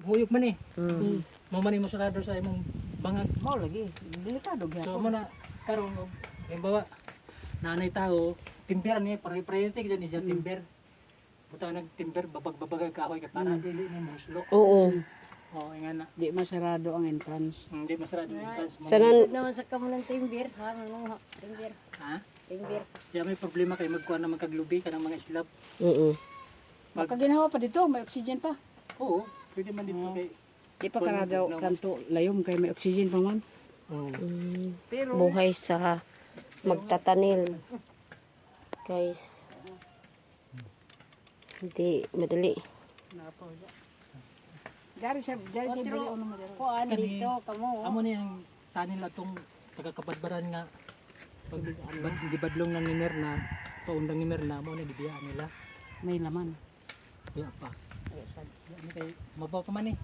Muyok man eh. Mo man mo sarado sa imong bangag. Mao lagi. Delikado So gyapon. mo na karon og halimbawa nanay tao timber ni pare priority gyud ni siya timber. Buta nag timber babag-babag kahoy kay para dili ni muslo. Oo. Oh, nga na. Di masarado ang entrance. Hindi masarado yung entrance mo. Sanan Naman sa kamo ng timber, ha, mga timber, Ha? timber. Kaya may problema kay magkuha na magkaglubi kanang mga slab. Makaginawa pa dito, may oxygen pa. Oo, pwede man dito kay Di pa karadaw kanto layom kay may oxygen pa man. Oo. Pero Buhay sa magtatanil. Guys. Hindi madali. Dari sa bili ono mo diri. Kuan Kani- dito kamo. Amo ni ang tanin atong taga-Kabadbaran nga pag gibadlong ng ni Mirna, paundang ni Mirna mo na gibiyaan nila. May laman. Iya pa. Iya ni kay mabaw pa man eh.